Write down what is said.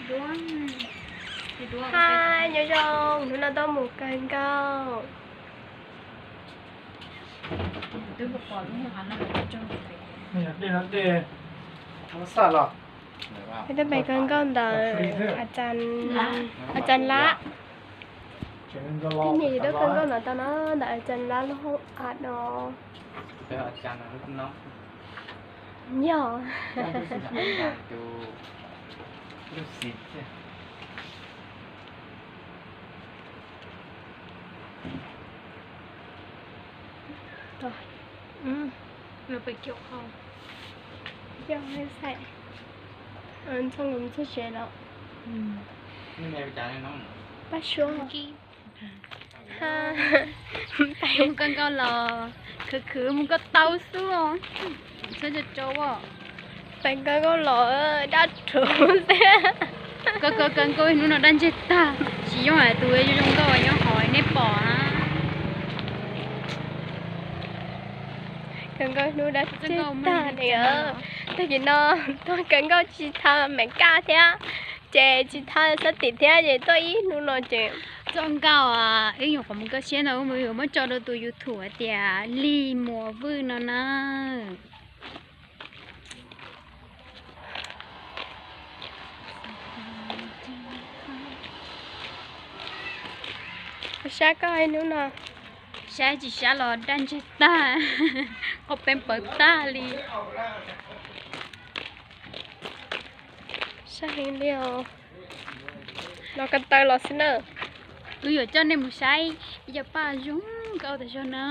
Hi, nyob zoo, hnub no tuaj mus kawg nkauj. Tuaj pem kawg nkauj ntawm As Txas Lab. Thiab nyem tuaj kawg nkauj no tau na, ntawm As Txas Lab lub hoob as no. Yog. Paj suab. Mus kawg nkauj los khwv khwv mus koj tau xwb os. Txhob tso tso as. Pem kawg nkauj los dab rhuv xwb. Kawg kawg kawg nkauj hnub no dab ntseg tag, tsis yooj yim tus zoo zoo nkauj nyob hauv nej pom na. Kawg nkauj hnub dab ntseg tag li. Tag kis no tuaj kawg nkauj tsis tau Mes Kas thiab, ces tsis tau Xab Tim thiab ces tuaj ib hnub no ces txoj nkauj wb nyuam qhuav mus kawg siab ntawd wb yuav muab tso rau tus YouTube hais tias Lig Muas Vwj no na. Sab koj ib hnub no. Sab tsis sab los daj ntseg tag, qhov peb pawv tag li. Sab heev li os. Los ko taw los xwb na. Wb yuav coj nej mus saib ib co paj zoo nkauj tas zog na.